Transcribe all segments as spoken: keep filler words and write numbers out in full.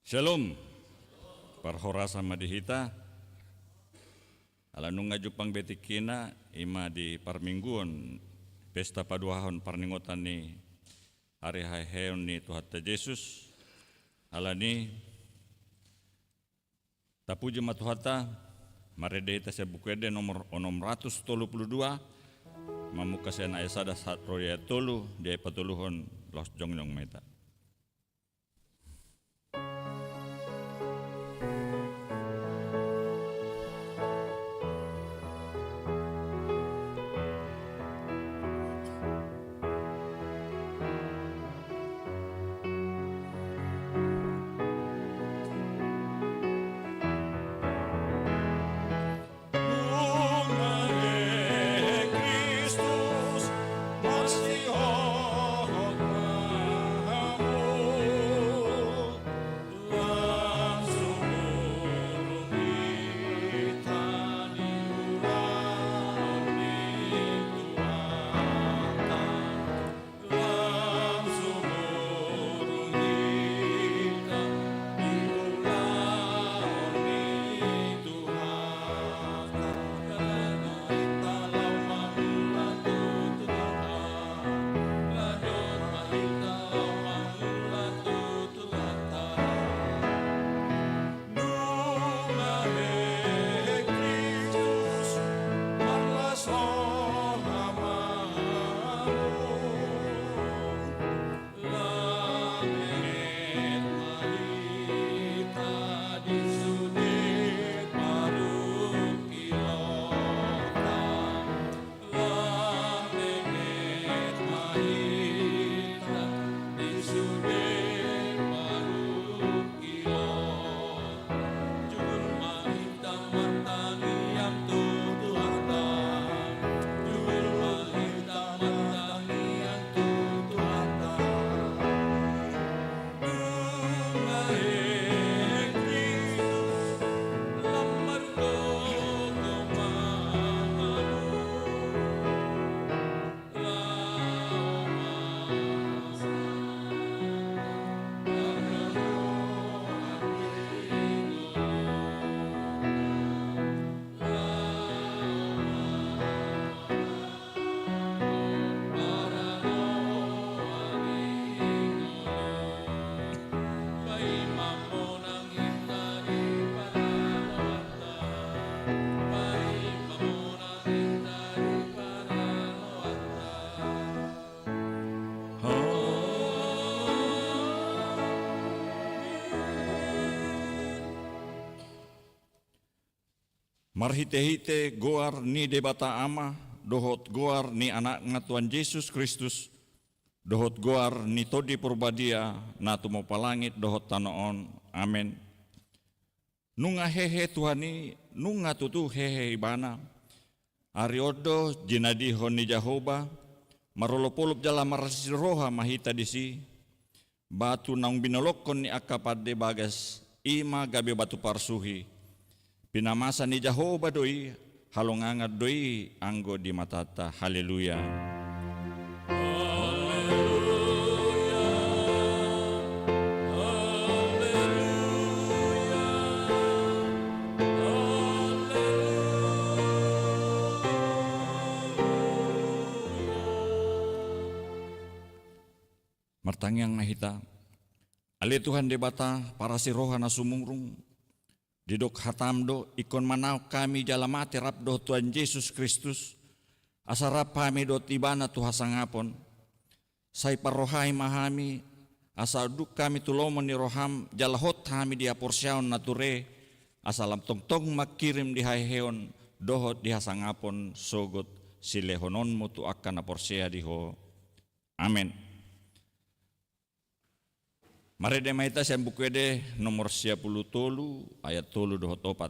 Shalom. Parhorasan ma di hita. Ala nunga jumpang be tingkina, i ma di parmingguon pesta paduahon parningotan ni ari haheheon ni Tuhanta Jesus. Alani, tapuji ma Tuhanta, marende hita sian Buku Ende nomor onom ratus tolu pulu dua, mamungka sian ayat sada sahat ro di ayat tolu, di ayat patoluhon, laos jongjong ma hita. Marhitehite goar ni Debata Ama, dohot goar ni Anakna Tuhan Jesus Kristus, dohot goar ni Tondi Porbadia, na tumompa langit dohot tano on. Amen. Nunga hehe Tuhan i, nunga tutu hehe Ibana. Ari on do jinadihon ni Jahowa, marolopolop jala marasi roha ma hita disi. Batu naung binolongkon ni angka pande bagas, i ma gabe batu parsuhi. Pinamasa ni Jahowa do i, halongangan do i anggo di matanta. Haleluya. Martangiang ma hita. Ale Tuhan Debata, parasi roha na sumurung, didok hatam do, ingkon manaon hami jala mate rap dohot Tuhan Jesus Kristus, asa rap hami dohot Ibana tu hasangapon. Sai parrohai ma hami, asa unduk hami tu lomo ni roham, jala hot hami di haporseaon na ture, asa lam tongtong mangkirim di haheheon, dohot di hasangapon sogot silehononmu tu angka na porsea di Ho. Amen. Marende ma hita sian Buku Ende nomor sia pulu tolu ayat tolu dohot opat.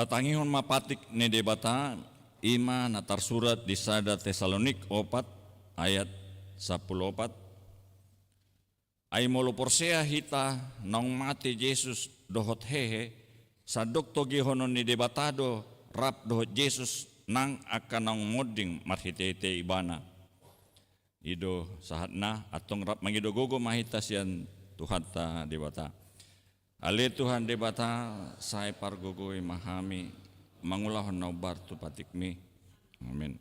Tatangihon ma patik ni Debata, i ma na tarsurat di sada Tesalonik opat ayat sampulu opat. Ai molo porsea hita naung mate Jesus dohot hehe, sandok togihonon ni Debata do rap dohot Jesus nang angka naung monding marhitehite Ibana. I do sahatna, antong rap mangido gogo ma hita sian Tuhanta Debata. Ale Tuhan Debata, sai pargogoi ma hami mangulahon na hombar tu patikmi. Amin.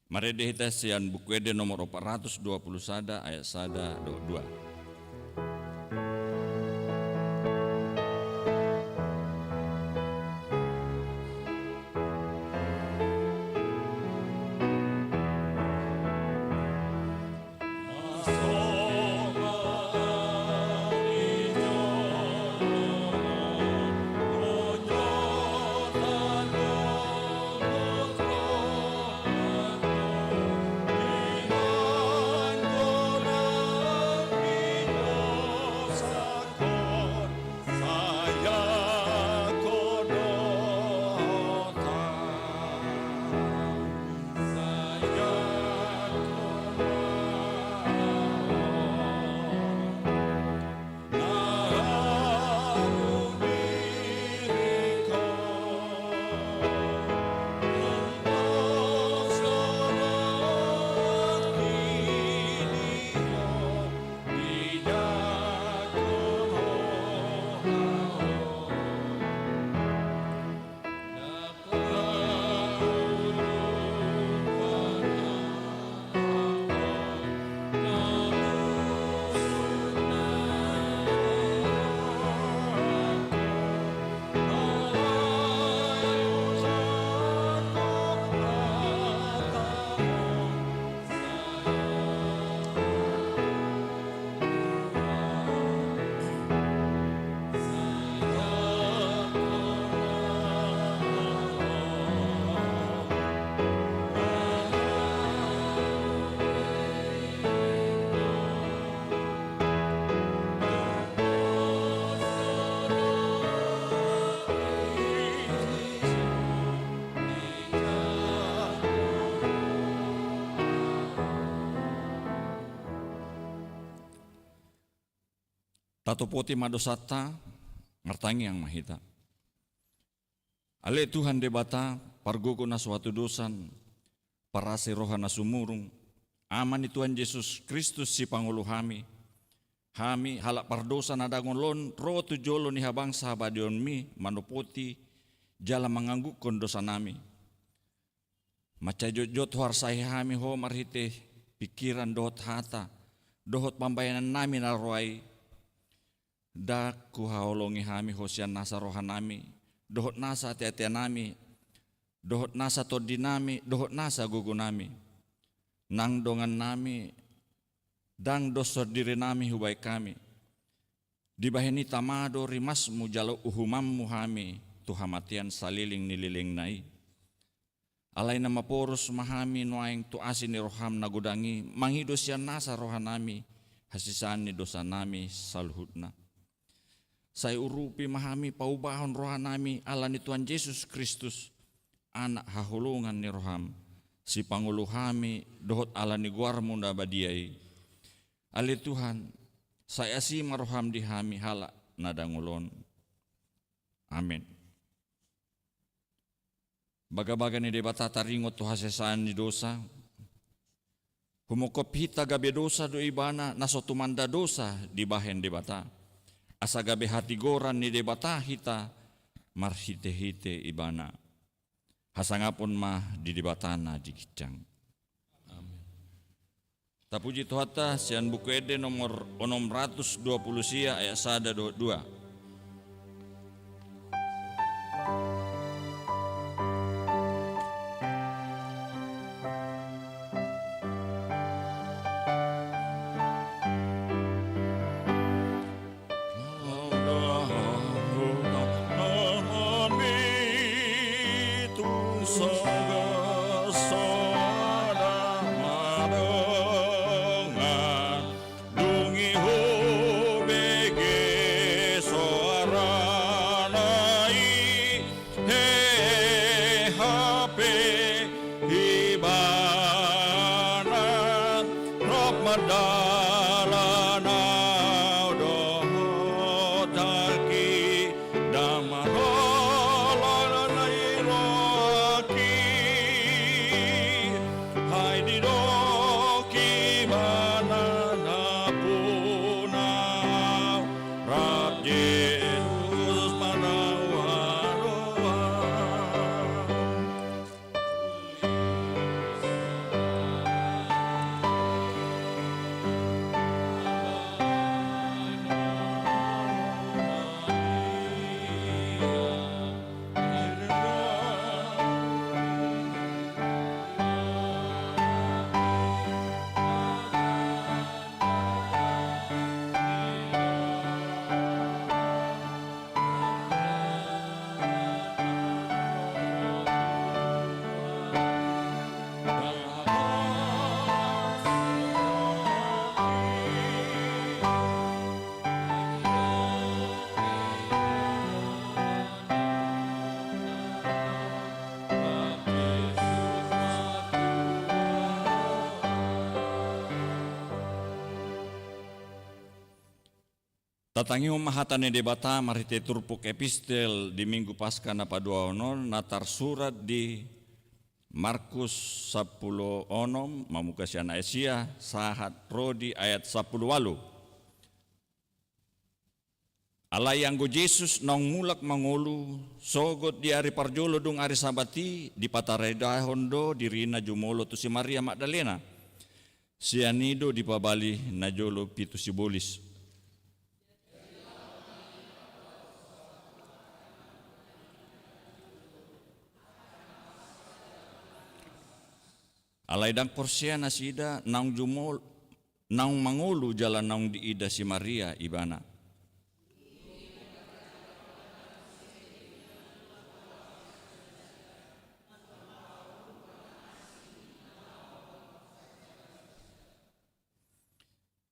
Marende hita sian Buku Ende nomor opat ratus dua puluh sada ayat sada dohot dua. Tatopoti ma dosanta, martangiang ma hita. Ale Tuhan Debata, pargogo na so hatudosan, parasi roha na sumurung, Ama ni Tuhan Jesus Kristus sipangolu hami, hami halak pardosa na dangol on ro tu jolo ni habangsa habadiaonmi manopoti jala manganggungkon dosanami. Mansai jotjot huarsai hami Ho marhite pingkiran dohot hata, dohot pambahenannami na ro ai. Ndang huhaholongi hami Ho sian nasa rohanami, dohot nasa ateateanami, dohot nasa tondinami, dohot nasa gogonami. Nang dongannami, ndang doshon dirinami hubahen hami. Dibahen i tama do rimasmu jala uhumanmu hami tu hamatean saleleng ni lelengna i. Alai na maporus ma hami nuaeng tu asi ni roham na godang i, mangido sian nasa rohanami hasesaan ni dosanami saluhutna. Sai urupi ma hami paubahon rohanami ala ni Tuhan Jesus Kristus, Anak haholongan ni roham, sipangolu hami dohot ala ni goarmu na badia i. Ale Tuhan, sai asi ma roham di hami halak na dangol on. Amen. Bagabaga ni Debata taringot tu hasesaan ni dosa. Humongkop hita gabe dosa do Ibana na so tumanda dosa dibahen Debata, asa gabe hatigoran ni Debata hita marhitehite Ibana. Hasangapon ma di Debata na di ginjang. Amen. Tapuji Tuhanta sian Buku Ende nomor onom ratus dua puluh sia ayat sada dohot dua. Dalan au dohot halki, ndang marholong na nirohaki. Hai didok Ibana nampuna au, rap Jesus manaua roham. Tatangihon ma hata ni Debata marhite turpuk epistel di Minggu Paskah na paduahon on, na tarsurat di Markus sampulu onom, mamungka sian ayat sia sahat ro di ayat sampulu ualu. Alai anggo Jesus naung mulak mangolu, sogot di ari parjolo dung ari Sabat i, dipataridahon do dirina jumolo tu si Maria Magdalena. Sian i do dipabali najolo pitu sibolis. Alai ndang porsea nasida naung jumol-, naung mangolu jala naung diida si Maria ibana.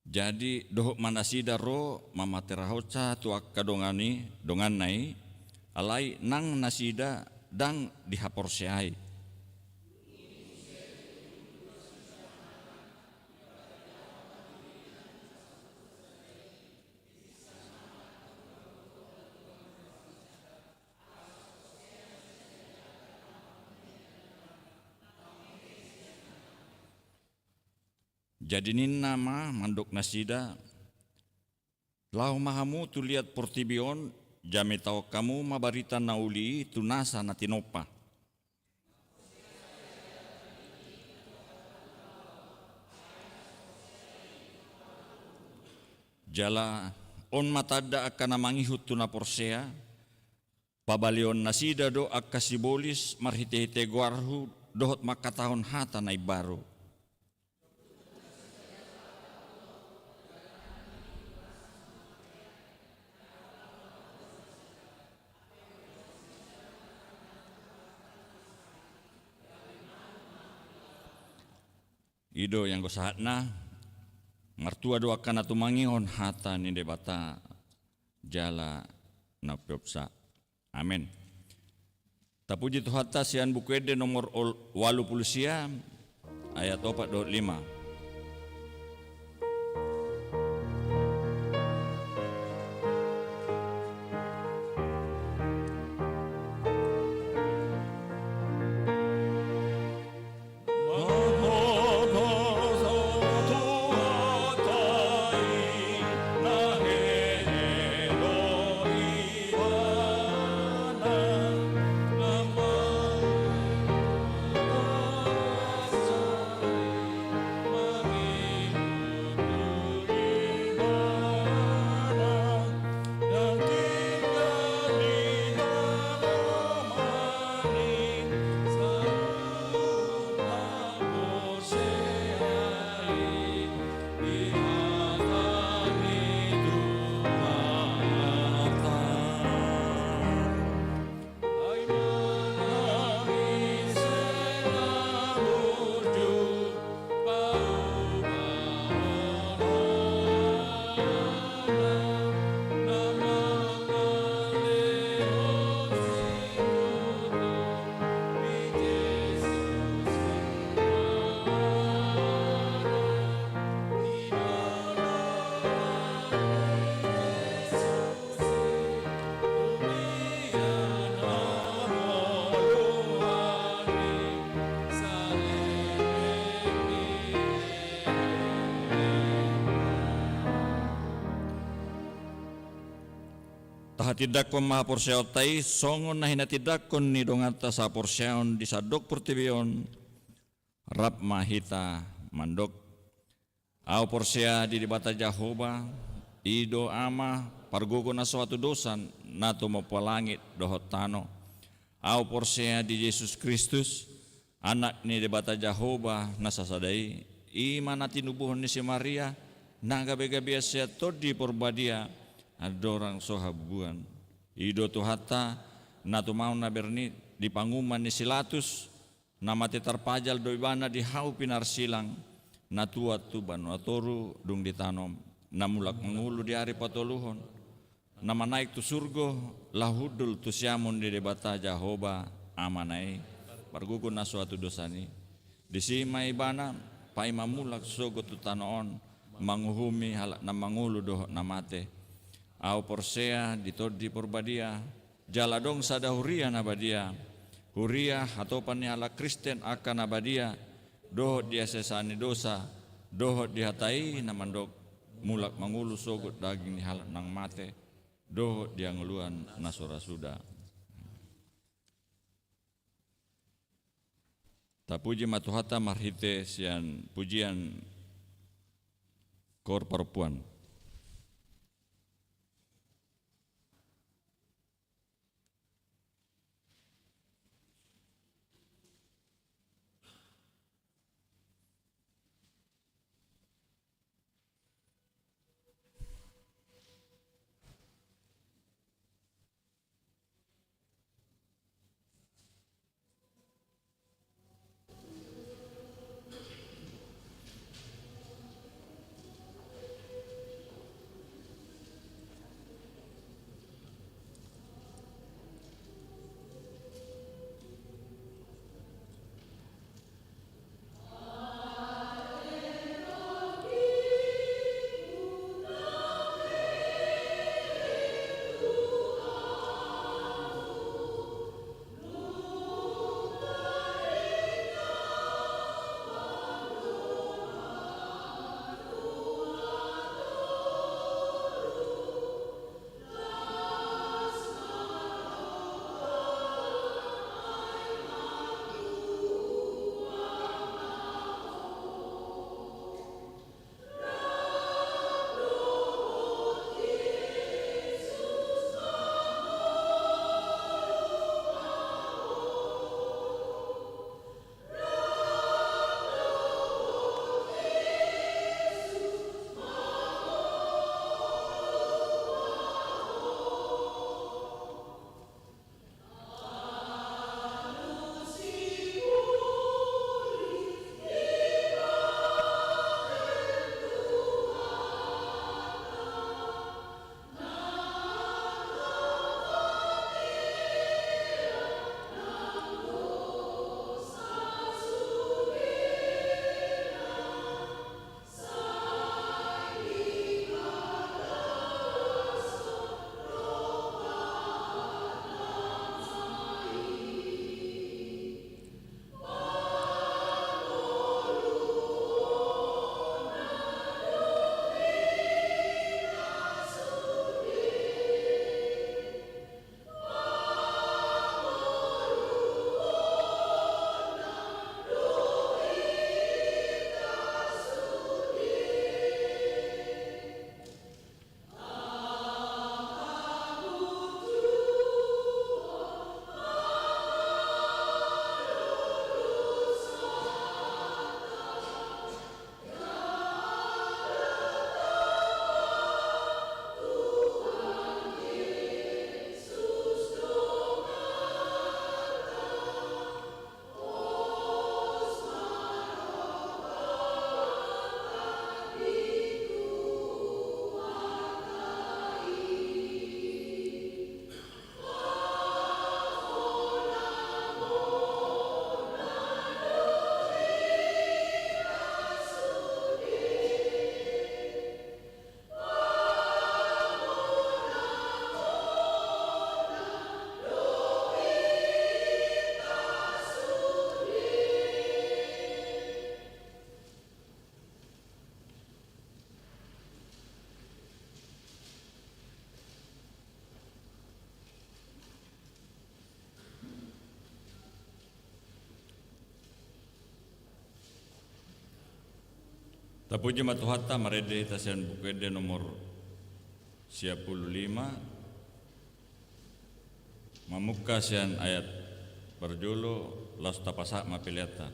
Jadi dohot ma nasida ro mamaterahonsa tu angka dongan i, donganna i, alai nang nasida ndang dihaporseai. Jadi ninna ma mandok nasida, laho ma hamu tu liat portibi on, jamitahon hamu ma barita na uli i tu nasa na tinompa. Jala on ma tanda angka na mangihut tu na porsea, pabalihon nasida do angka sibolis marhitehite goarhu dohot mangkatahon hata na imbaru. I do ianggo sahatna, martua do angka na tumangihon hata ni Debata jala na umpeopsa. Amen. Tapuji Tuhanta sian Buku Ende nomor ol-, ualu pulu sia, ayat opat dohot lima. Hatindangkon ma haporseaonta i songon na hinatindangkon ni donganta sahaporseaon di sandok portibi on. Rap ma hita mandok: Ahu porsea di Debata Jahowa, i do Ama, pargogo na so hatudosan, na tumompa langit dohot tano. Ahu porsea di Jesus Kristus, Anak ni Debata Jahowa na sasada i, i ma na tinubuhon ni si Maria, na gabegabean sian Tondi Porbadia, andorang so habubuhan. I do Tuhanta, na tumaon na bernit di panguhuman ni si Latus, na mate tarpajal do Ibana di hau pinarsilang, na tuat tu banua toru, dung ditanom, na mulak mangolu di ari patoluhon, na manaek tu surgo, laho hundul tu siamun ni Debata Jahowa Amana i, pargogo na so hatudosan i. Disi ma Ibana paima mulak sogot tu tano on, manguhumi halak na mangolu dohot na mate. Ahu porsea di Tondi Porbadia, jala adong sada huria na badia, huria hatopan ni halak Kristen angka na badia, dohot di hasesaan ni dosa, dohot di hata i na mandok: Mulak mangolu sogot daging ni halak na mate, dohot di hangoluan na so ra suda. Tapuji ma Tuhanta marhite sian pujian koor parompuan. Tapuji ma Tuhanta, marende hita sian Buku Ende nomor sia pulu lima, mamungka sian ayat parjolo, laos tapasahat ma peleanta.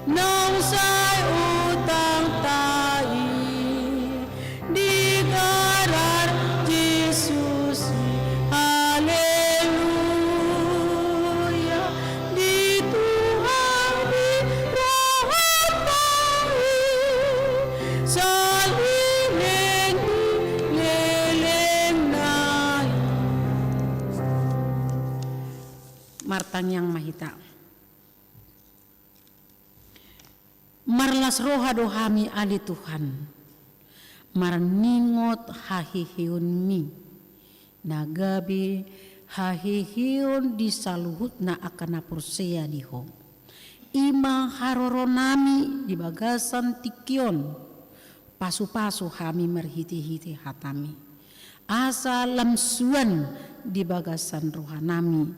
Naung sai utangta i di gerar Jesus i. Haleluya. Di Tuhan di rohanta i, saleleng ni lelengna i. Martangiang ma hita. Marlas roha do hami ale Tuhan, marningot haheheonmi, na gabe haheheon di saluhutna angka na porsea di Ho. I ma haroronami di bagasan tingki on, pasupasu hami marhitehite hatami. Asa lam suan di bagasan rohanami,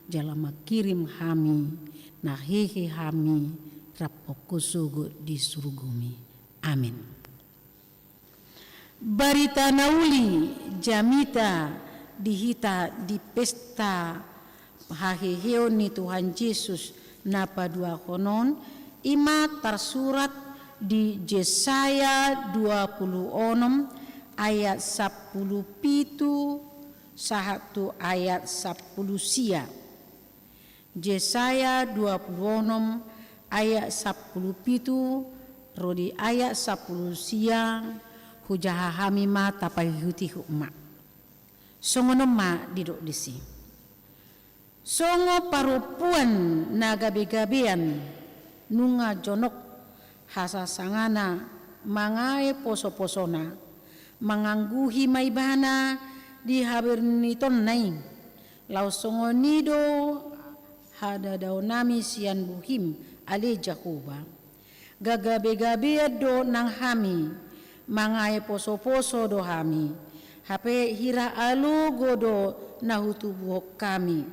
jala mangkirim hami, na hehe hami, rap hongkon sogot di surgomi. Amen. Barita na uli jamita di hita di pesta haheheon ni Tuhan Jesus na paduahon on, i ma tarsurat di Jesaya dua pulu onom ayat sampulu pitu sahat tu ayat sampulu sia. Jesaya dua pulu onom ayat sampulu pitu ro di ayat sampulu sia, hujaha hami ma tapaihutihut ma. Songon on ma didok disi. Songon parompuan na gabegabean, nunga jonok hasasangana mangae posoposona, mangangguhi ma ibana di habirnitonna i. Laos songon i do hadadaonnami sian bohim, ale Jahowa. Gagabegabean do nang hami, mangae posoposo do hami, hape hira alogo do na hutubuhon hami.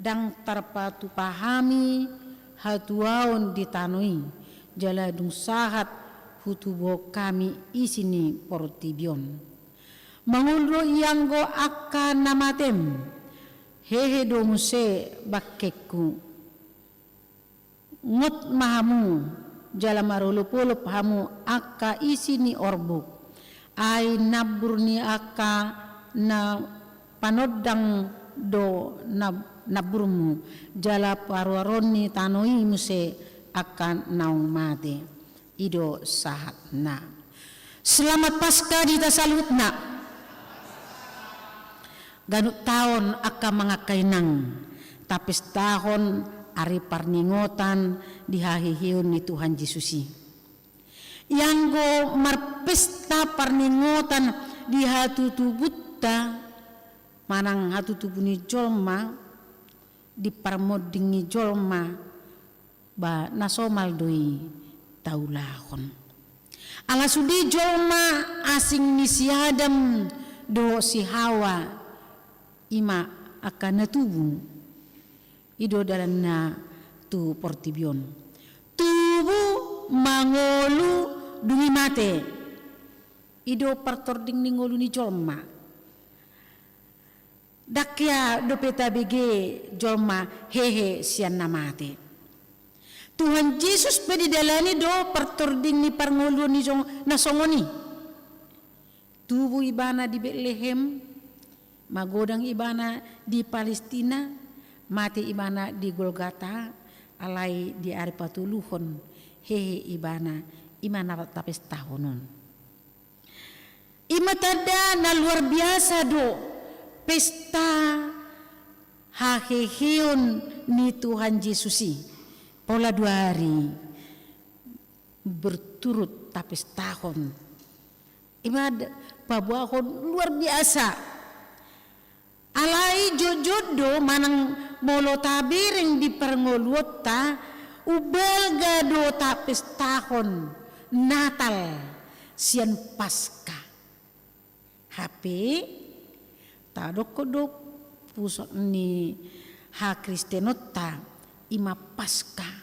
Ndang tarpatupa hami hatuaon di tano i, jala dung sahat hutubuhon hami isi ni portibi on. Mangolu do ianggo angka na matem, hehe do muse bangkengku. Ngot ma hamu, jala marolopolop hamu angka isi ni orbuk. Ai nambur ni angka na panondang do na, namburmu, jala paruaron ni tano i muse angka naung mate. I do sahatna. Selamat Paskah di hita saluhutna. Ganup taon angka amang angka inang, tapestahon ari parningotan di haheheon ni Tuhan Jesus i. Ianggo marpesta parningotan di hatutubunta, manang hatutubu ni jolma, di parmonding ni jolma, ba na somal do i taulahon. Ala sude jolma asing ni si Adam dohot si Hawa, i ma angka na tubu. I do dalanna tu portibi on. Tubu, mangolu, dung i mate. I do partording ni ngolu ni jolma. Ndang hea dope tabege jolma hehe sian na mate. Tuhan Jesus pe didalani do partording ni parngoluon ni jong-, na songon i. Tubu ibana di Betlehem, magodang ibana di Palestina, mate ibana di Golgata, alai di ari patoluhon hehe ibana, i ma na tapestahon on. I ma tanda na luar biasa do pesta haheheon ni Tuhan Jesus i. Pola dua ari berturut tapestahon. I ma d-, paboahon luar biasa. Alai jotjot do manang molo tabereng di parngoluonta, umbalga do tapestahon Natal sian Paskah. Hape tadokkon do pusok ni hakristenonta, i ma Paskah.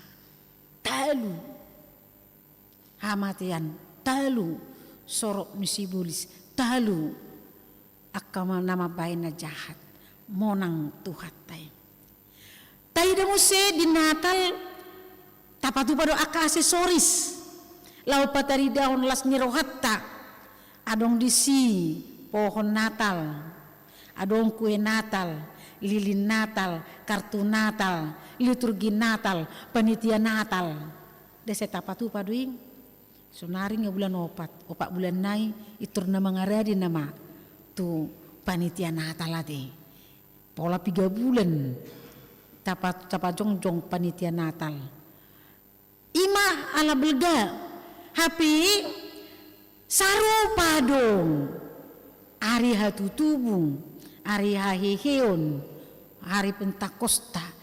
Talu hamatean, talu sorop ni sibolis, talu angka ma-, na mambahen na jahat, monang Tuhanta i. Taida muse di Natal, tapatupa do angka aksesoris laho pataridahon las ni rohanta. Adong disi pohon Natal, adong kue Natal, lilin Natal, kartu Natal, liturgi Natal, panitia Natal. Ndang sai tapatupa do i. Sonari nga bulan opat, opat bulan nai, intor na mangaradi nama tu panitia Natal ate. Pola piga bulan tapa-, tapajongjong panitia Natal. I ma ala balga. Hape sarupa do ari hatutubu, ari haheheon, ari Pentakosta.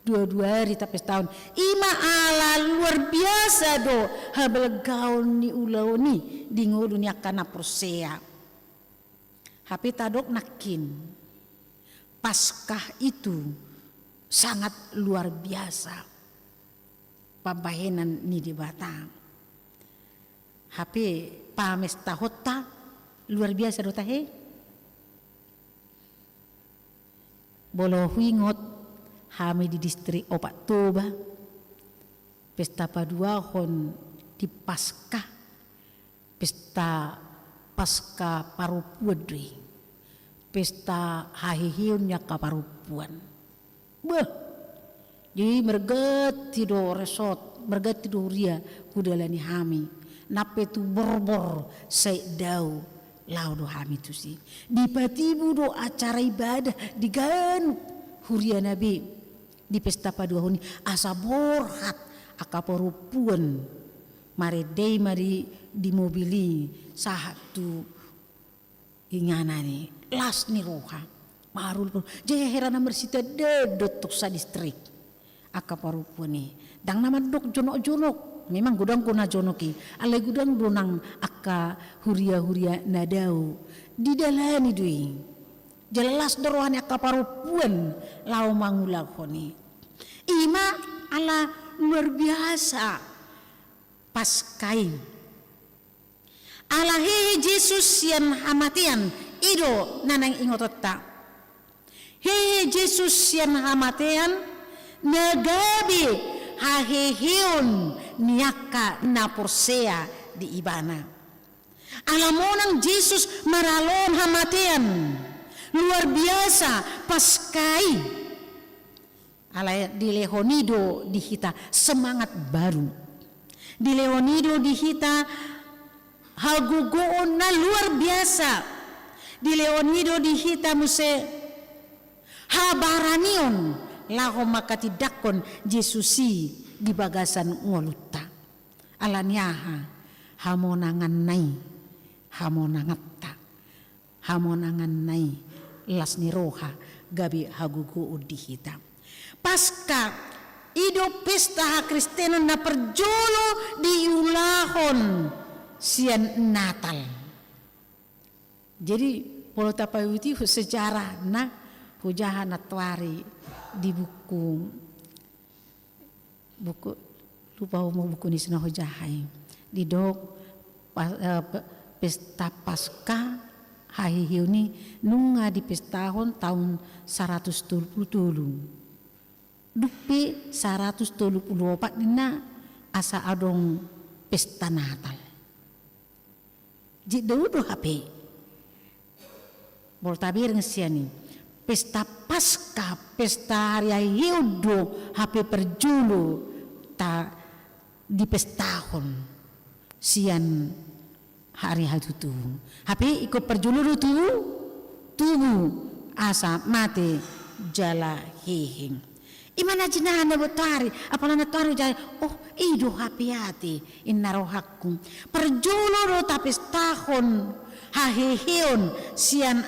Dua-dua ari tapestahon. I ma ala luar biasa do habalgaon ni ulaon i di ngolu ni angka na porsea. Hape tadok nangkin, Paskah itu sangat luar biasa pambahenan ni Debata. Hape pamestahonta luar biasa do tahe. Molo huingot hami di distrik Opat Toba, pesta paduahon di Paskah, pesta Paskah parompuan do i. Pesta haheheon ni angka parompuan. Beh, jadi marganti do resort, marganti do huria hudalani hami. Nang pe tu Borbor, Saitdao, laho do hami tusi. Dipatibu do acara ibadah di ganup huriana be di pesta paduahon i, asa borhat angka parompuan. Marende i ma di, di mobil i sahat tu inganan i, las ni roha. Marul, jadi hera na marsitandaan do tong sadistrik. Angka parompuan i. Ndang na mandok jonok-jonok. Memang godang do na jonok i. Alai godang do nang angka huria-huria na dao. Didalani do i. Jala las do roha ni angka parompuan laho mangulahon i. I ma ala luar biasa Paska i. Ala hehe Jesus sian hamatean, i do na naeng ingotonta. Hehe Jesus sian hamatean, na gabe haheheon ni angka na porsea di Ibana. Ala monang Jesus maralohon hamatean, luar biasa Paska i. Ala dilehon i do di hita semangat baru. Dilehon i do di hita hagogoon na luar biasa. Dilehon i do di hita muse habaranion laho manghatindanghon Jesus i di bagasan ngolunta. Ala ni aha? Hamonanganna i, hamonanganta. Hamonanganna i, las ni roha, gabe hagogoon di hita. Paska, i do pesta hakristenon na parjolo diulahon sian Natal. Jadi, molo tapaihutihut sejarahna, hujaha nantoari di buku Buku, lupa au ma buku ni si na hujaha i. Didok, pa-, eh, pe-, pesta Paska, haheheon i nunga dipestahon taon saratus tolu pulu tolu. Dung pe saratus tolu pulu opat ninna asa adong pesta Natal. Jadi dao do hape. Molo tabereng sian i. Pesta Paska, pesta ari haheheon do hape parjolo ta dipestahon sian ari hatutubu. Hape ingkon parjolo do tubu, tubu asa mate jala hehe. I ma na jinana nantoari, apala nantoari hujaha i, oh, i do hape ate, inna rohangku. Parjolo do tapestahon haheheon sian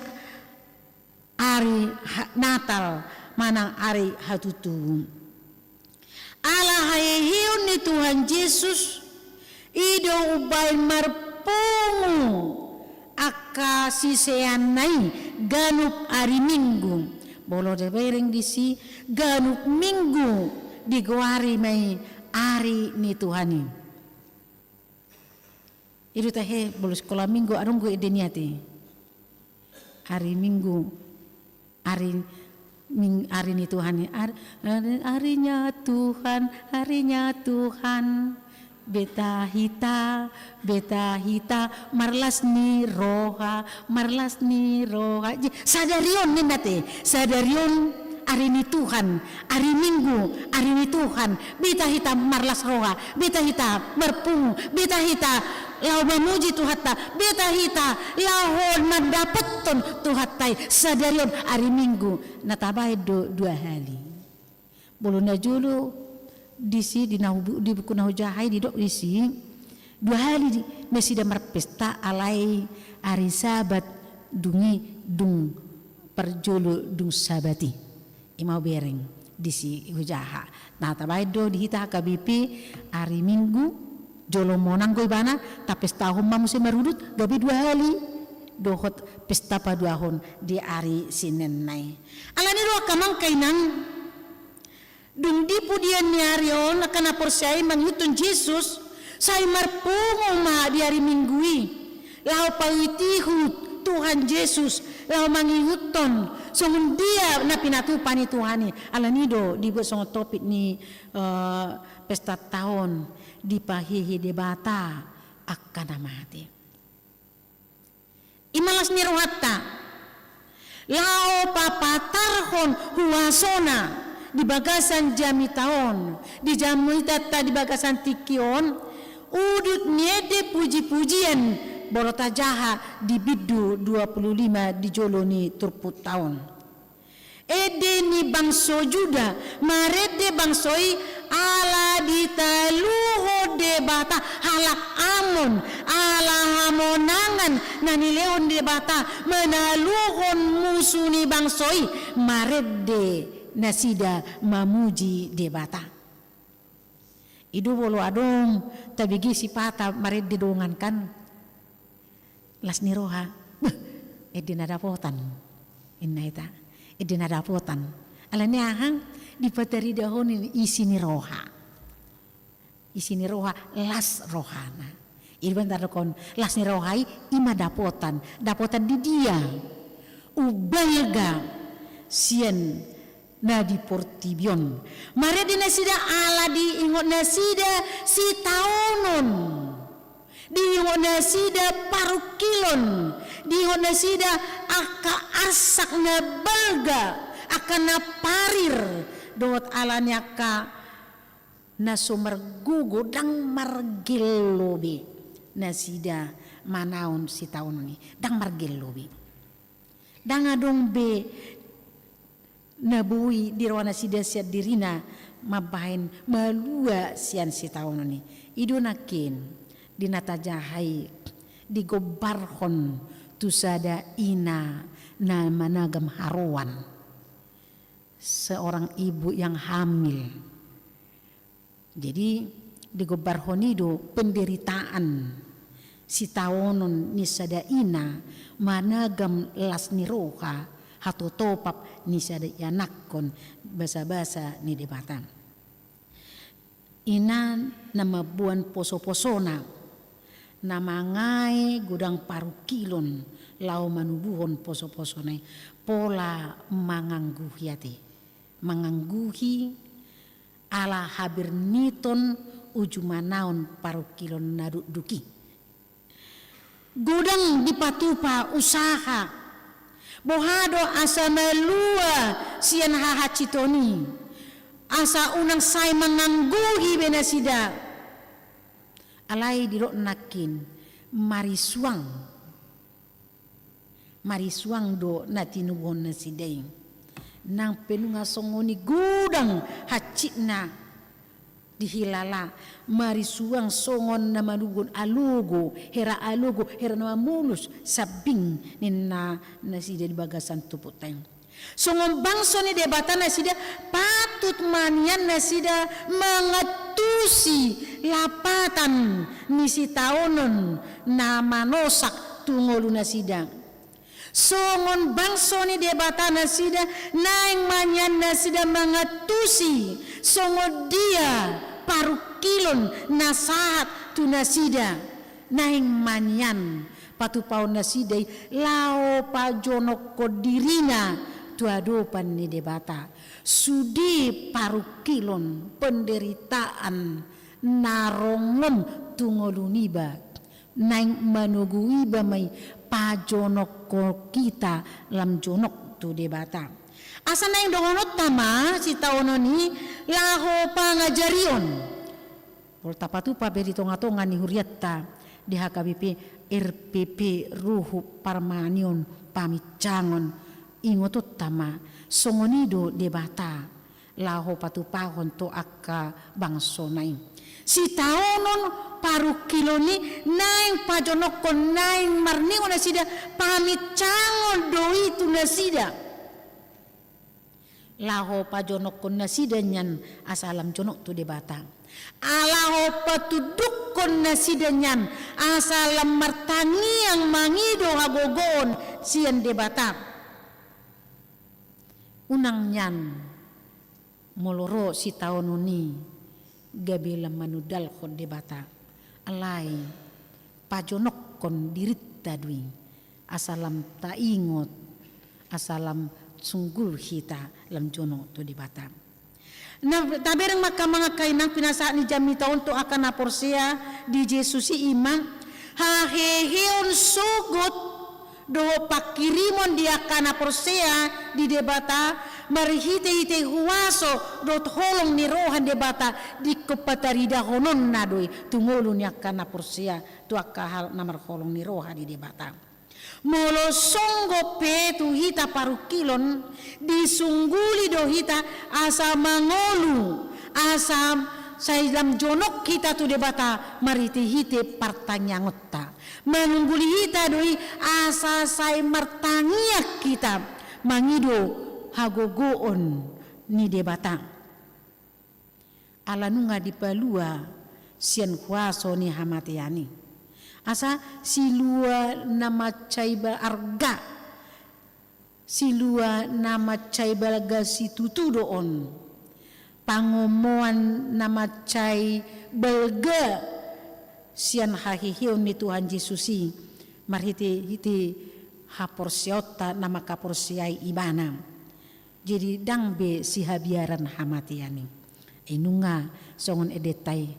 ari ha-, Natal manang ari hatutubu. Ala haheheon ni Tuhan Jesus, i do umbahen marpungu angka siseanna i ganup ari Minggu. Molo tabereng disi ganup Minggu digoari ma i ari ni Tuhan i. I do tahe molo sikola Minggu adong do ende ni ate. Ari Minggu, ari Ming-, ari ni Tuhan i, ar-, ari, arinya Tuhan, arinya Tuhan. Beta hita, beta hita, marlas ni roha, marlas ni roha. Je, sadari on ninna te, sadari on ari ni Tuhan, ari Minggu, ari ni Tuhan. Beta hita marlas roha, beta hita marpungu, beta hita laho mamuji Tuhanta, beta hita laho mandapothon Tuhanta i. Sadari on ari Minggu, na tabaen do dua hali. Molo na jolo disi di na hu-, di buku na hujaha i didok disi, dua hali di, nasida marpesta alai ari Sabat dung i dung parjolo dung Sabat i. I ma hubereng disi hujaha. Na tabaen do di hita H K B P ari Minggu, jolo monang do ibana, tapestahon ma muse marudut, gabe dua hali. Dohot pesta paduahon di ari Sinen nai. Alani do angka amang inang, dung di pudian ni ari on, angka na porsea i mangihuthon Jesus, sai marpungu ma di ari Minggu i, laho paihutihut Tuhan Jesus, laho mangihuthon songon dia na pinatupa ni Tuhan i. Alani do dibuat songon topik ni, eh, pestanta on, dipahehe Debata angka na mate. I ma las ni rohanta. Laho papatarhon huasona di bagasan jamita on, di jamitanta di bagasan tingki on, udut ni ende pujipujian, molo tajaha di bindu dua pulu lima di jolo ni turpukta on. Ende ni bangso Juda, marende bangso i ala ditaluhon Debata halak Amon, ala hamonangan na nilehon Debata manaluhon musu ni bangso i, marende nasida mamuji Debata. I do molo adong tabege sipata marende dongan kan. Las ni roha. Beh, ende na dapotan. Inna hita, ende na dapotan. Alani aha? Dipataridahon i isi ni roha. Isi ni roha, las rohana. I do umbahen tardok on, las ni roha i, i ma dapotan. Dapotan di dia? Umbalga sian na di portibi on. Marende nasida ala diingot nasida sitaonon. Diingot nasida parungkilon. Diingot nasida angka arsak na balga, angka na parir, dohot ala ni angka na so margogo, ndang margello be nasida manaon sitaonon i, ndang margello be. Ndang adong be na boi di roha nasida sian dirina mambahen malua sian sitaonon i. I do nangkin di na tajaha i digombarhon tu sada ina na managam haroan. Seorang ibu yang hamil. Jadi, digombarhon i do penderitaan sitaonon ni sada ina managam las ni roha, hatotopap ni sada ianakhon basabasa ni Debata. Ina na mamboan posoposona, na mangae godang parungkilon laho manubuhon posoposona i, pola mangangguhi ate. Mangangguhi ala habirniton uju manaon parungkilon na dokdok i. Godang dipatupa usaha, boha do asa malua sian hahansiton i, asa unang sai mangangguhi be nasida. Alai didok nangkin, marisuang. Marisuang do na tinubuhon nasida i. Nang pe nunga songon i godang hansitna dihilala, marisuang songon na manubuhon alogo, hera alogo, hera na mamolus sambing ninna nasida di bagasan turpukta i. Songon bangso ni Debata nasida, patut ma nian nasida mangantusi lapatan ni sitaonon na manosak tu ngolu nasida. Songon bangso ni Debata nasida, naeng ma nian nasida mangantusi songon dia parungkilon na sahat tu nasida. Naeng ma nian patupahon nasida i laho pajonokhon dirina tu adopan ni Debata. Sude parungkilon, penderitaan na rongom tu ngolu niba, naeng manogu iba ma i pajonokhon hita lam jonok tu Debata. Asa naeng dohononta ma sitaonon i laho pangajarion. Molo tapatupa be di tongatonga ni hurianta di H K B P, R P P, ruhut parmaanion paminsangon, ingotonta ma, songon i do Debata laho patupahon tu angka bangsona i. Sitaonon parungkilon i naeng pajonokhon, naeng marningot nasida, paminsangon do i tu nasida. Laho pajonokhon nasida nian asa lam jonok tu Debata. Laho patundukhon nasida nian asa lam martangiang mangido hagogoon sian Debata. Unang nian molo ro sitaonon i gabe lam manundalhon Debata. Alai pajonokhon dirinta do i. Asa lam taingot, asa lam sunggul hita lam jonok tu Debata. Na tabereng ma angka amang, angka inang, pinasahat ni jamita on tu angka na porsea di Jesus i, i ma haheheon sogot dohot pangkirimon di angka na porsea di Debata marhitehite huaso dohot holong ni roha ni Debata, dingkon pataridahononna do i tu ngolu ni angka na porsea, tu angka halak na marholong ni roha di Debata. Molo songgop pe tu hita parungkilon, disungguli do hita asa mangolu, asa sai lam jonok hita tu Debata marhitehite partangiangonta. Manungguli hita do i asa sai martangiang hita mangido hagogoon ni Debata. Ala nunga dipalua sian huaso ni hamatean i. Asa silua na mansai ba arga Silua na mansai balga situtu do on. Pangomoan na mansai balga sian haheheon ni Tuhan Jesus i, marhitehite haporseaonta na mangkaporseai Ibana. Jadi ndang be sihabiaran hamatean i. Ai nunga songon endenta i,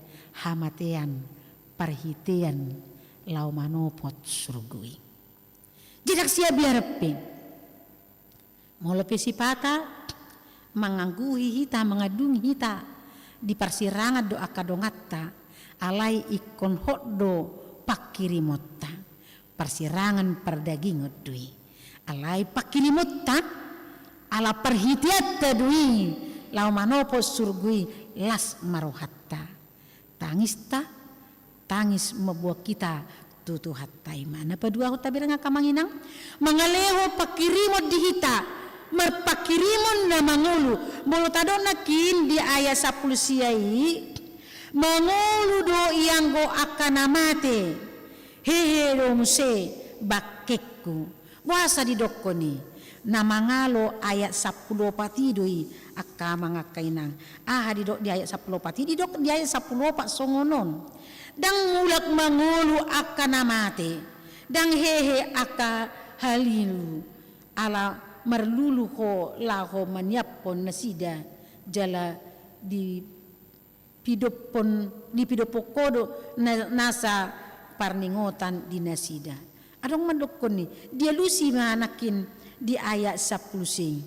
hamatean parhitean laho manopot surgo i. Jadi ndang sihabiaran pe. Molo pe sipata mangangguhi hita, mangandungi hita, di parsirangan do angka donganta, alai ingkon hot do pangkirimonta. Parsirangan pardagingon do i. Alai pangkirimonta, ala parhiteanta do i, laho manopot surgo i, las ma rohanta. Tangista, tangis mamboan hita tu Tuhanta i ma. Na paduahon tabereng angka amang inang, mangalehon pangkirimon di hita, marpangkirimon na mangolu. Molo tadok nangkin di ayat sampulu sia i, mangolu do ianggo angka na mate, hehe do muse bangkengku. Boasa didokkon i? Na mangalo ayat sampulu opat i do i, angka amang angka inang. Aha didok di ayat sampulu opat i? Didok di ayat sampulu opat songon on. Ndang mulak mangolu angka na mate, ndang hehe angka halilu, ala marlulu Ho laho maniaphon nasida, jala di pidophon, dipidophon Ho do na-, nasa parningotan di nasida. Adong mandokkon i, dialusi ma nangkin di ayat sampulu sia i.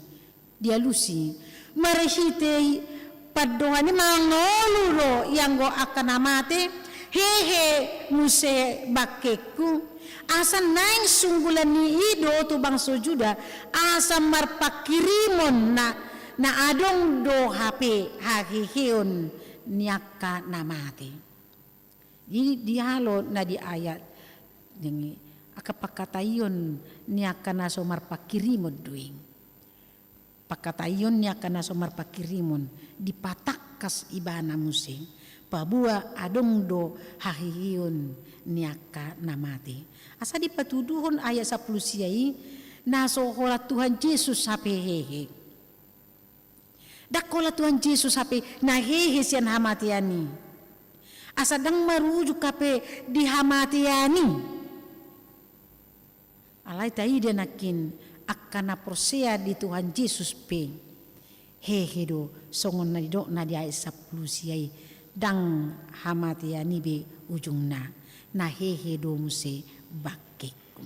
Dialusi. Marhite pandohan i mangolu do ianggo angka na mate, hehe muse bangkengku. Asa naeng sunggulan ni i do tu bangso Juda, asa marpangkirimon na, na adong do hape haheheon ni angka na mate. Di, dialo na di ayat, dengke, angka pangkataion ni angka na so marpangkirimon do i. Pangkataion ni angka na so marpangkirimon, dipatangkas ibana muse, paboa adong do haheheon ni angka na mate. Asa dipatuduhon ayat sampulu sia i, na so holan Tuhan Jesus hape hehe. Ndang holan Tuhan Jesus hape na hehe sian hamatean i. Asa ndang marujung hape di hamatean i. Alai taida nangkin angka na porsea di Tuhan Jesus pe hehe do, songon na nidokna di ayat sampulu sia i, ndang hamatean i be ujungna, na hehe do muse bangkengku.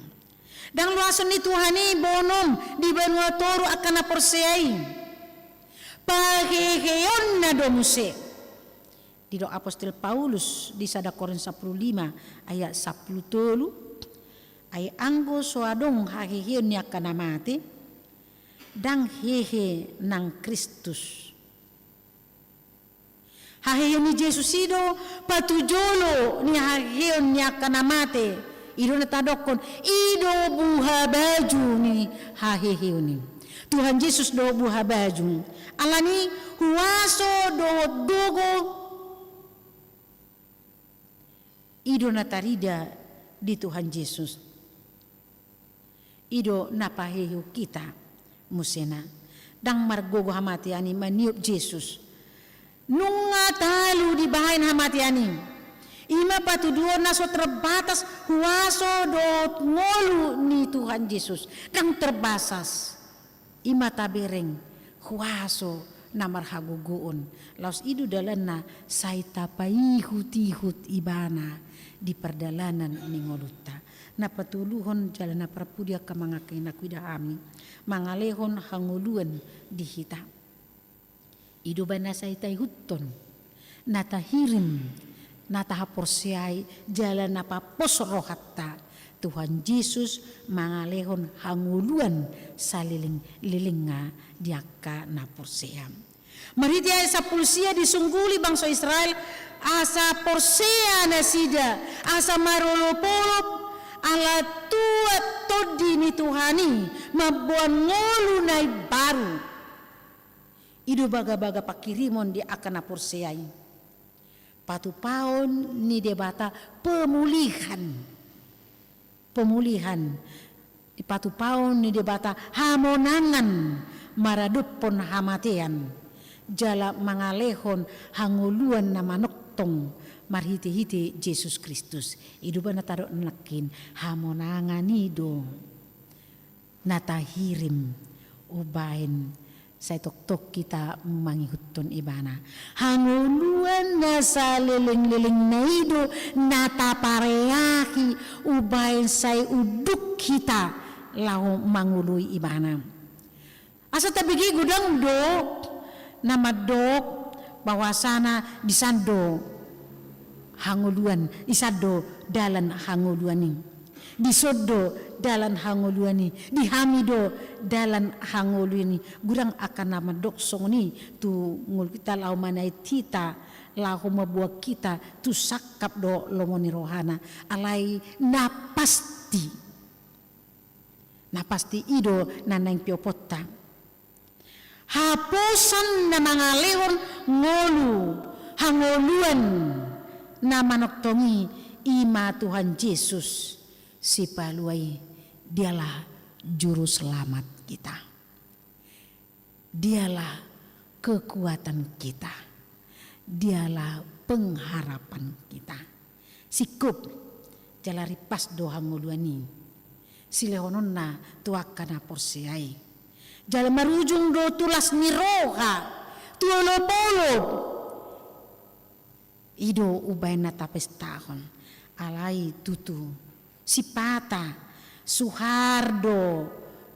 Ndang luason ni Tuhan i bonom di banua toru angka na porsea i, paheheonna do muse. Didok apostel Paulus di sada Korintus sampulu lima ayat sampulu tolu, ai anggo so adong haheheon ni angka na mate, ndang hehe nang Kristus. Haheheon ni Jesus i do patujolo ni haheheon ni angka na mate. I do na tadokkon, i do buhabaju ni haheheon i. Tuhan Jesus do buhabaju. Alani huaso dohot gogo, i do na tarida di Tuhan Jesus. I do na pahehehon hita musena. Ndang margogo hamatean i maniop Jesus. Nunga talu dibahen hamatean i. I ma patuduhon na so terbatas huaso dohot ngolu ni Tuhan Jesus. Ndang terbatas. I ma tabereng huaso na marhagogoon. Laos i do dalanna sai tapaihutihut ibana di pardalanan ni ngolunta. Na patoluhon jala na parpudi angka amang angka inang, huida hami mangalehon hangoluan di hita. I do umbahen na sai taihuthon, na tahirim, na tahaporseai jala na papos rohanta, Tuhan Jesus mangalehon hangoluan saleleng-lelengna di angka na porsea. Marhite ayat sampulu sia disungguli bangso Israel asa porsea nasida, asa marolopolop ala tuat tondi ni Tuhan i mamboan ngolu na imbaru. I do bagabaga pangkirimon di angka na porsea i. Patupaon ni Debata pemulihan. Pemulihan. Dipatupaon ni Debata hamonangan maradophon hamatean, jala mangalehon hangoluan na manongtong marhitehite Jesus Kristus. I do umbahen na tadok nangkin, hamonangan i do na tahirim umbahen sai tongtong hita mangihuthon Ibana. Hangoluan na salelenglelengna i do na tapareahi umbahen sai unduk hita laho mangoloi Ibana. Asa tabege godang do na mandok bahwasana dison do hangoluan, dison do dalan hangoluan i. Dison do dalan hangoluan i, di hami do dalan hangoluan i. Godang angka na mandok songon i tu ngolu hita laho manait hita, laho mamboan hita tu sangkap dohot lomo ni rohana. Alai na pasti, na pasti i do na naeng pioponta. Haposan na mangalehon ngolu, hangoluan na manongtong i, i ma Tuhan Jesus Sipalua i. Dialah juru selamat kita. Dialah kekuatan kita. Dialah pengharapan kita. Singkop, jala rimpas do hangoluan i silehononna tu angka na porsea i. Jala marujung do tu las ni roha, tu olopolop. I do umbahen na tapestahon. Alai tutu, sipata, suhar do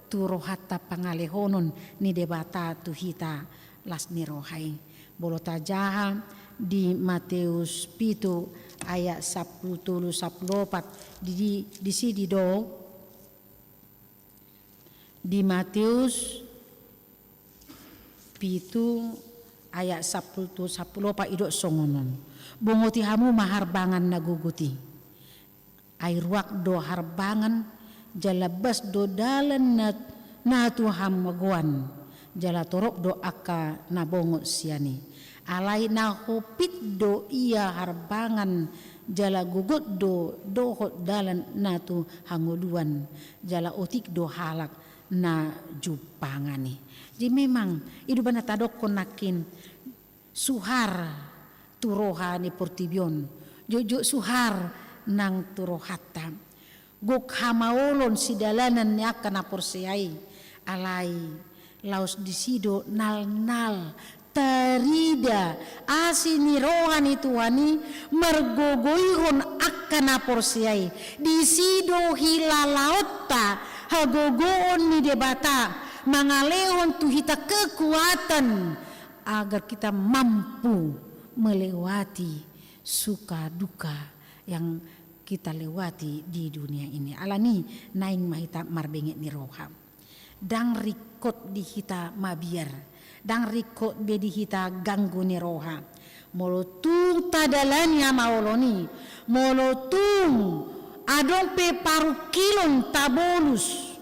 tu rohanta pangalehonon ni Debata tu hita las ni roha i. Molo tajaha di Mateus pitu ayat sampulu tolu sampulu opat, di, di, disi didok, di Mateus pitu ayat sampulu tolu sampulu opat, didok songon on. Bongoti hamu ma harbangan na gogot i. Ai ruak do harbangan, jala bas do dalan na, na tu hamagoan, jala torop do angka na bongot sian i. Alai na hopit do ia harbangan, jala gogot do dohot dalan na tu hangoluan, jala otik do halak na jumpangan i. Jadi memang, i do umbahen na tadokkon nangkin, suhar tu roha ni portibi on, jotjot suhar nang tu rohanta. Gok hamaolon sidalanan ni angka na porsea i, alai laos disi do nalnal tarida asi ni roha ni Tuhan i margogoihon angka na porsea i. Disi do hilalaonta hagogoon ni Debata mangalehon tu hita kekuatan agar kita mampu melewati suka duka yang kita lewati di dunia ini. Alani naeng ma hita marbenget ni roha. Ndang ringkot di hita mabiar, ndang ringkot be di hita ganggu ni roha. Molo tung tadalani hamaolon i, molo tung adong pe parungkilon tabolus,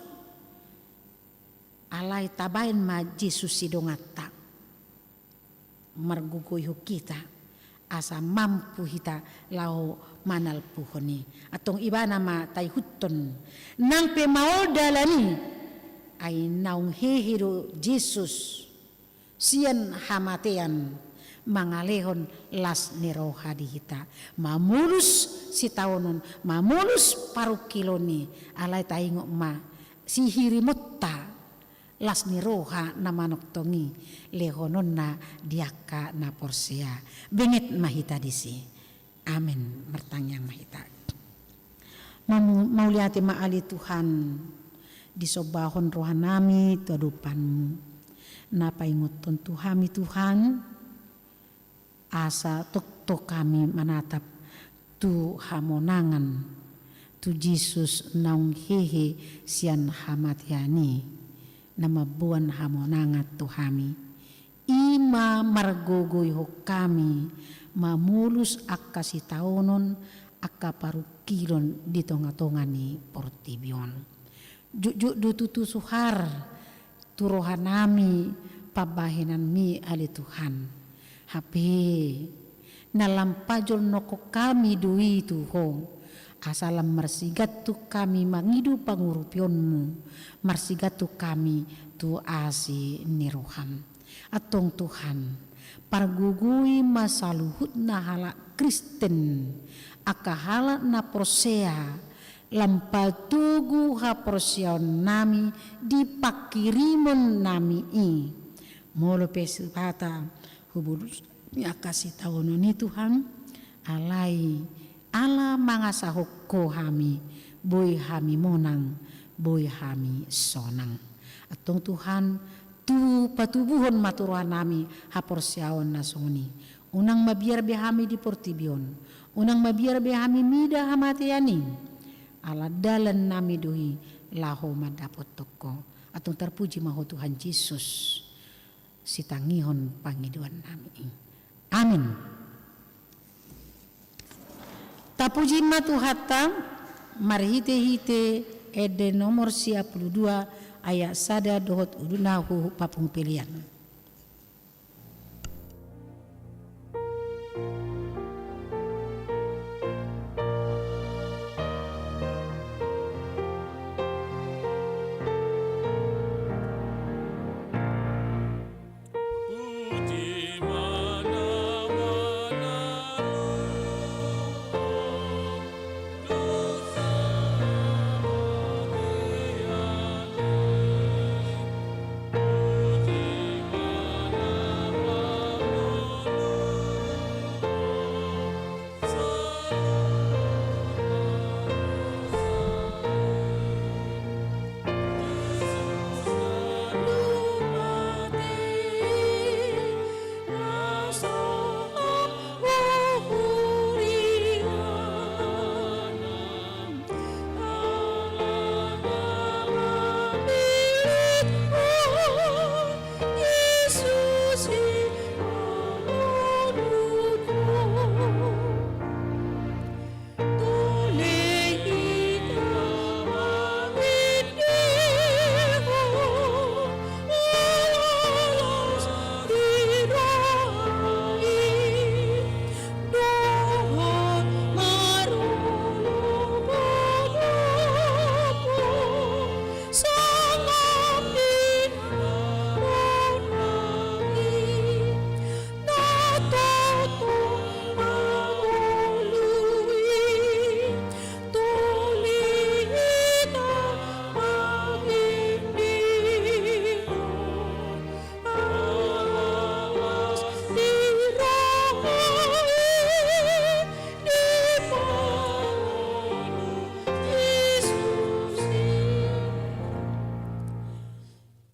alai tabaen ma Jesus sidonganta margogoihon hita, asa mampu hita laho manalpuhon i. Antong Ibana ma taihuthon. Nang pe maol dalan i, ai naung hehe do Jesus sian hamatean mangalehon las ni roha di hita. Mamolus sitaonon, mamolus parungkilon i, alai taingot ma sihirimonta las ni roha na manongtong i lehononna di angka na porsea. Benget ma hita disi. Amen. Martangiang ma hita. Mamu-, mauliate ma ale Tuhan, disombahon rohanami tu adopanmu, na paingothon tu hami Tuhan, asa tongtong hami manatap tu hamonangan, tu Jesus naung hehe sian hamatean i, na mamboan hamonangan tu hami. I ma margogoihon hami mamolus angka sitaonon, angka parungkilon di tongatonga ni portibi on. Jotjot do tutu suhar tu rohanami pambahenanmi ale Tuhan. Hape na lam pajolnokhon hami do i tu Ho, Asa lam marsigantung hami mangido pangurupionmu, marsigantung hami tu asi ni roham. Antong Tuhan, pargogoi ma saluhutna halak Kristen, angka halak na porsea, lam patogu haporseaonnami di panghirimonnami i. Molo pe sipata hubolus ni angka sitaonon i Tuhan, alai ala mangasahon Ho hami, boi hami monang, boi hami sonang. Antong Tuhan, tu patubuhon ma tu rohanami haporseaon na songon i. Unang mabiar be hami di portibi on, unang mabiar be hami mida hamatean i. Ala dalannami do i laho mandapothon Ho. Antong tarpuji ma Ho Tuhan Jesus, sitangihon pangidoannami i. Amin. Tapuji ma Tuhanta marhitehite ende nomor sia pulu dua ayat sada dohot udutna huhut papungu pelean.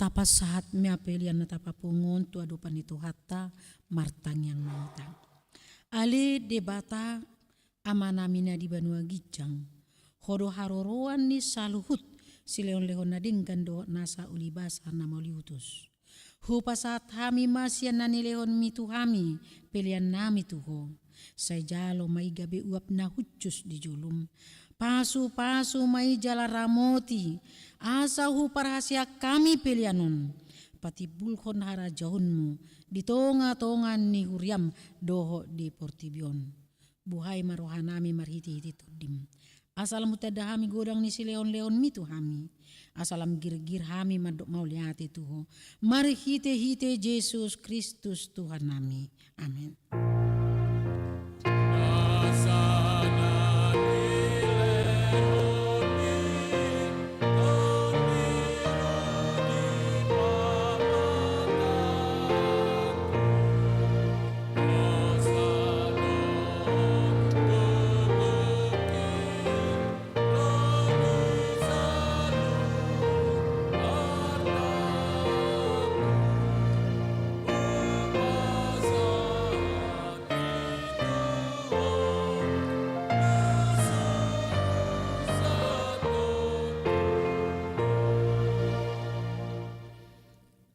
Tapasahat ma pelean na tapapungu on tu adopan ni Tuhanta, martangiang ma hita. Ale Debata, Amanami na di banua ginjang, Ho do haroroan ni saluhut silehonlehon na denggan dohot nasa ulibasa na mauliutus. Hupasahat hami ma sian na nilehonmi tu hami peleannami tu Ho. Sai jalo ma i gabe uap na hushus di jolom. Pasupasu ma i jala ramoti, asa huparhaseang hami pelean on patimbulhon harajaonmu di tongatonga ni huriam dohot di portibi on. Buhai ma rohanami marhitehite Tondim, asa lam hutanda hami godang ni silehonlehonmi tu hami, asa lam girgir hami mandok mauliate tu Ho, marhitehite Jesus Kristus Tuhannami. Amen.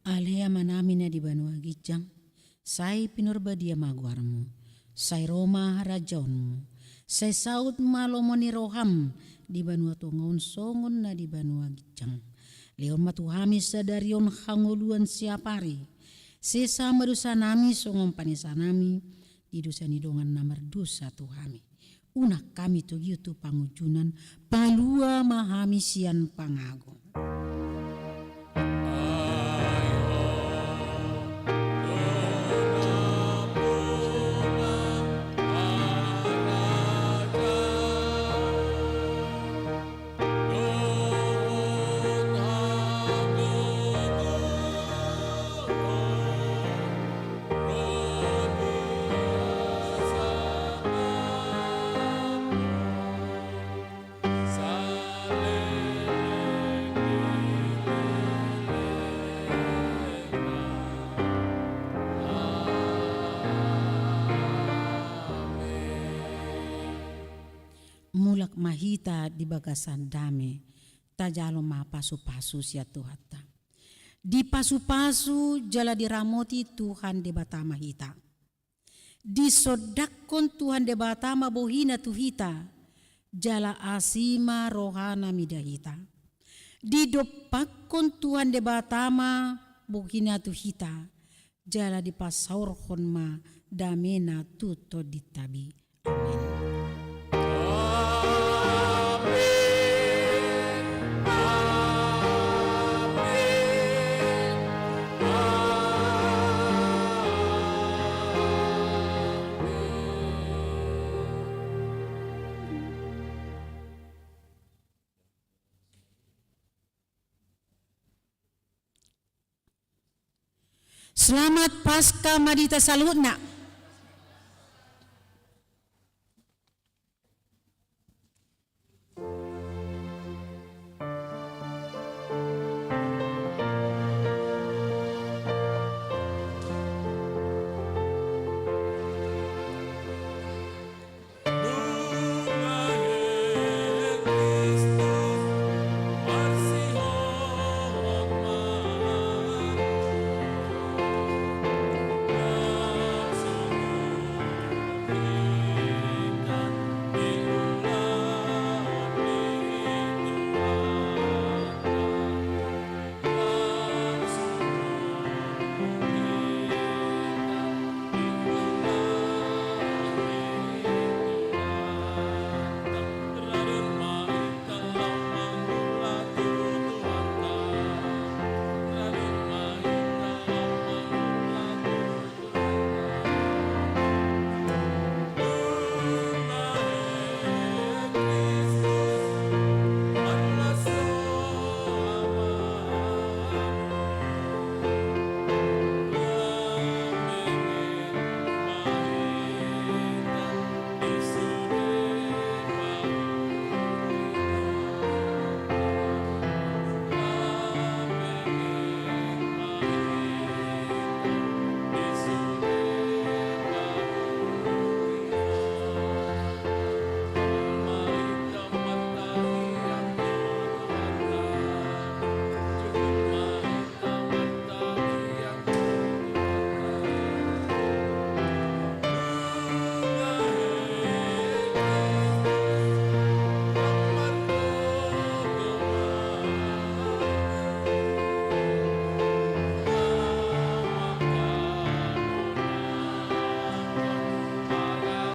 Ale Amanami na di banua ginjang, sai pinarbadia ma goarmu, sai ro ma harajaonmu, sai saut ma lomo ni roham di banua tonga on songon na di banua ginjang. Lehon ma tu hami sadari on hangoluan siapari, sesa ma dosanami songon panesanami di dosa ni dongan na mardosa tu hami. Unang hami togihon tu pangunjunan, palua ma hami sian pangago. Mulak ma hita di bagasan dame, tajalo ma pasupasu sian Tuhanta. Dipasupasu jala diramoti Tuhan Debata ma hita. Disondangkon Tuhan Debata ma bohina tu hita, jala asi ma rohana mida hita. Didompakkon Tuhan Debata ma bohina tu hita, jala dipasaorhon ma damena tu tondinta be. Amin. Selamat Paskah ma di hita saluhutna.